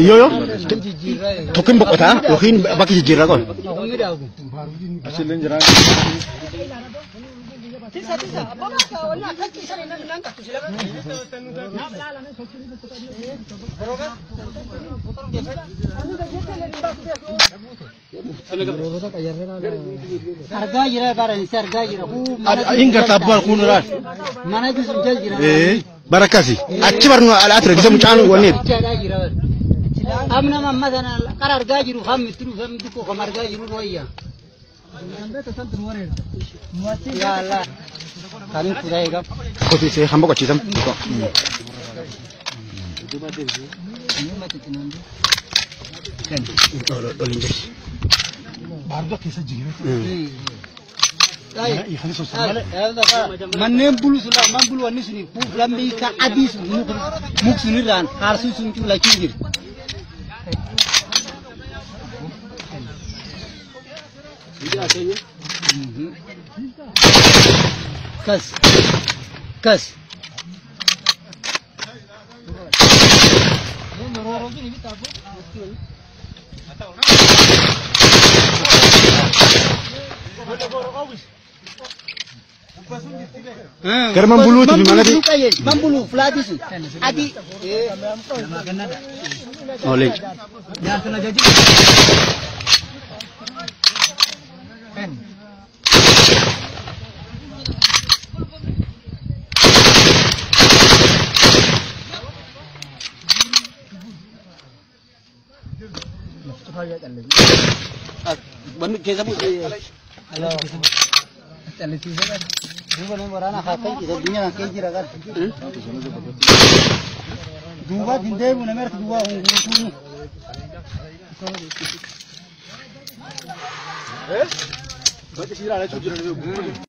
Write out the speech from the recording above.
Iyo yo tokkin boqotaa yookiin bakki jijjiirraa qaba. Argaa jira bara argaa jira. Hin gartaa abbaan kun raal. Mana sun jal jira. Barakasi achi barnu alaa ture gisa mucaan wanni. Amna mamma sana qara argaa jiru ham itti dhufe dukko kam argaa jiru wayya. Ya Allah. Kan kudaa eega. Qotiisee han boqochiisam. Ol hin jiru. Manneen bulu sun man bulu wanni suni lammii ka adii sun muk sunirraan haarsuu sun lachuu jiru. Kas kas. Gara manbuluuti fi manati. Manbuluu fulaati sun adii. Olee. Duuba nama waraana haakaa jira addunyaa kan jira gar. Duuba hin deemu nama irratti duuba hunguutuu. Bakki siraa jechuun jiran.